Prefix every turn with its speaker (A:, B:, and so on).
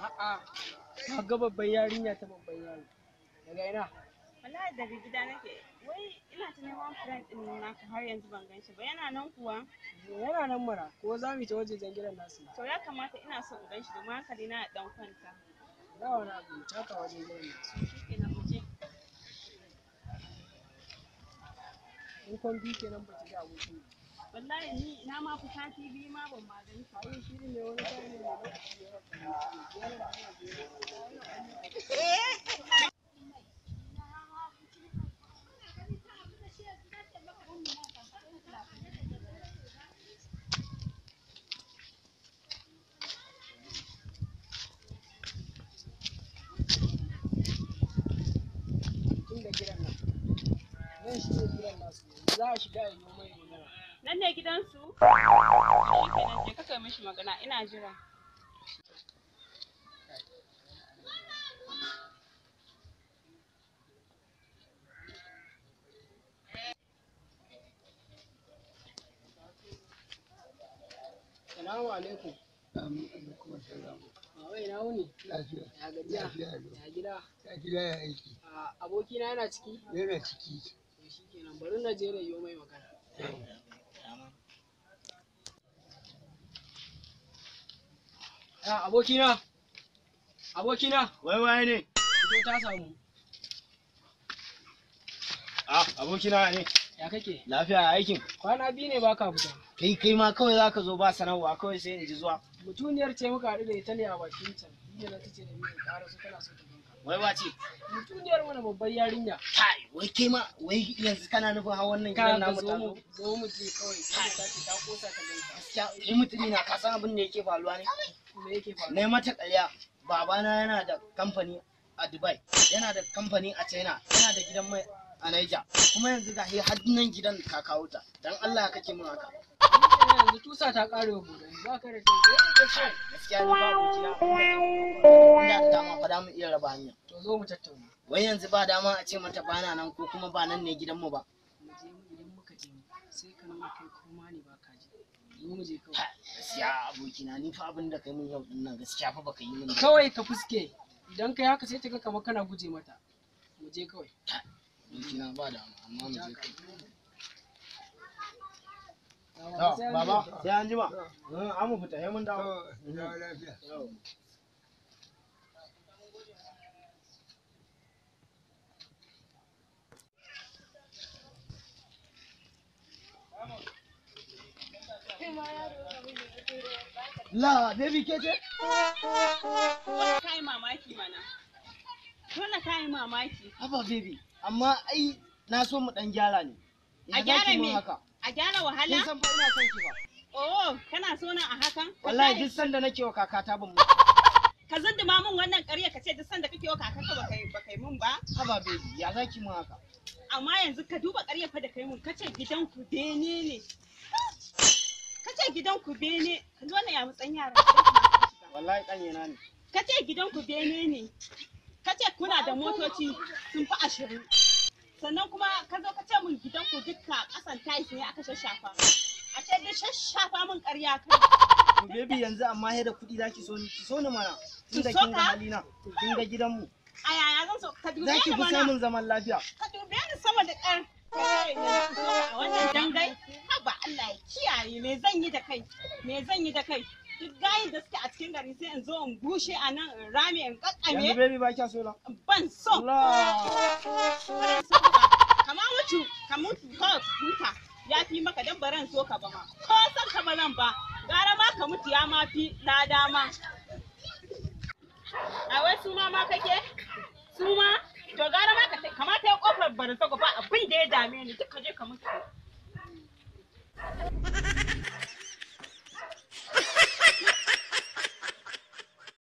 A: A'a, ka ga babban yarinya ta babban yaro. Daga ina?
B: Wallahi daga gida nake. Wai ina ta neman friend din naka har yanzu ban gan shi ba. Yana nan kuwa?
A: Yana nan mara, ko za mu ta wajejen gidan nasu.
B: To ya kamata ina so in gan shi domin hankali na ya dan kwanta.
A: Ba wani abu, mu taka wajen gidan nasu.
B: Shikenan mu je.
A: In kwan biyu kenan ba ki ga abokin ba.
B: Wallahi ni na ma fi sati biyu ma ban ma gan shi.
A: Ai shi ne wani kayan ne mai lokaci ya rasa. Tun da gidan nan. Nan shi ne gidan nasu. Za a shiga a yi mai magana.
B: Nan ne gidansu? Shikenan je ka kai mishi magana ina jira.
A: Salamu alaikum.
C: Amin alaikum assalam.
A: Baba ina wuni?
C: Lafiya.
A: Ya gajiya?
C: Lafiya lau.
A: Ya gida?
C: Ya gida ya aiki.
A: A abokina yana ciki?
C: Yana ciki.
A: To shikenan bari na je na yi mai magana. Ya abokina! Abokina!
D: Wai waye ne?
A: Fito ta samu.
D: Ah, abokina ne.
A: Ya kake?
D: Lafiya ya aikin.
A: Kwana biyu ne baka fita.
D: Kai kai ma kawai zaka zo ba sanarwa kawai sai in ji zuwa.
A: Mutuniyar ce muka haɗu da ita ne a bakin can. Ni da ta ce da ni in ƙara so tana so ta ganka.
D: Wai wace?
A: Mutuniyar mana babbar yarinya.
D: Kai, wai kai ma wai yanzu kana nufin hawan wannan
A: Ka
D: gidan
A: ka
D: namu
A: zo
D: ta
A: mu
D: zo.
A: zo mu je kawai. Sai ta ce ta kosa ta ganka.
D: Gaskiya kai mutumi na ka san abin da yake faruwa ne?
A: Me yake faruwa?
D: Na yi mata ƙarya. Babana yana da kamfani a Dubai, yana da kamfani a China, yana da gidan mai a Niger. Kuma yanzu ga har nan gidan ka kawo ta. Dan Allah kake min haka.
A: Yanzu tusa ta ƙare wa gobe. Ba ka da kai.
D: Gaskiya ni ba abokina. Ina da dama fa da mu iya raba hanya.
A: To zo mu tattauna.
D: Wai yanzu ba dama a ce mata bana nan ko kuma ba nan ne gidanmu ba.
A: Mu je mu idan muka je sai ka nuna kai koma ne ba ka ji. Zo mu je kawai.
D: Gaskiya abokina ni fa abin da kai mun yau din nan gaskiya fa baka yi min ba.
A: Kawai ka fuske. Idan kai haka sai ta ga kamar kana guje mata. Mu je kawai.
D: Abokina ba dama amma mu je kai.
A: Baba, sai an
D: Baba
A: jima.
D: sai an jima. An mu fita sai mun dawo.
C: To, dawo lafiya.
D: La baby ke ce?
B: Dole ka yi mamaki mana. Dole ka yi mamaki.
D: Haba baby amma ai na so mu dan gyara ne.
B: A
D: Ya
B: gyara
D: zaki mun
B: me?
D: haka?
B: A gyara
D: Kin
B: wahala?
D: san fa ina son ki ba.
B: Oh, kana so na a hakan? Ka
D: Wallahi
B: kyale-
D: duk sanda nake wa kakata ban mutu.
B: Ka zunduma min wannan ƙarya ka ce duk sanda kake wa kakanka baka yi baka yi min ba.
D: Haba baby ya zaki mun haka?
B: Amma yanzu ka duba ƙarya fa da kai mun kace gidan ku bene ne. Kace gidan ku bene. Ka ji wannan ya mutsan yara.
D: Wallahi kanyena ne.
B: Kace gidan ku bene ne. Kace kuna da motoci sun fi 20. Sannan kuma ka zo ka ce min gidan ku dukka ƙasan tiles ne aka shashafa. Ashe duk shashafa min ƙarya kai.
D: To baby yanzu amma sai da kuɗi zaki so ni ki so ni mana. Tunda
B: So
D: kin ga
B: ka?
D: halina kin ga gidanmu.
B: A yaya zan so ka dube
D: Zaki
B: ni
D: fi
B: mana.
D: samun zaman lafiya.
B: Ka dube ni sama da ƙar. A wannan dangai, haba Allah ya kiyaye me zan yi da kai, me zan yi da kai. Duk gayin da suke a cikin gari sai in zo in bushe a nan in rame in
D: Yanzu
B: kakkame
D: baby ba kya so na?
B: ban so.
D: Allah.
B: Baran so ba. Kama mutu, ka mutu kawai ka huta. Ya fi maka dan baran so ka ba ma. Ko san ka ba zan ba. Gara ma ka mutu ya ma fi lada ma. A wai su ma ma kake? Su ma? To gara ma ka kamata ya kofar barin ba abin da ya dame ni duk ka je ka mutu.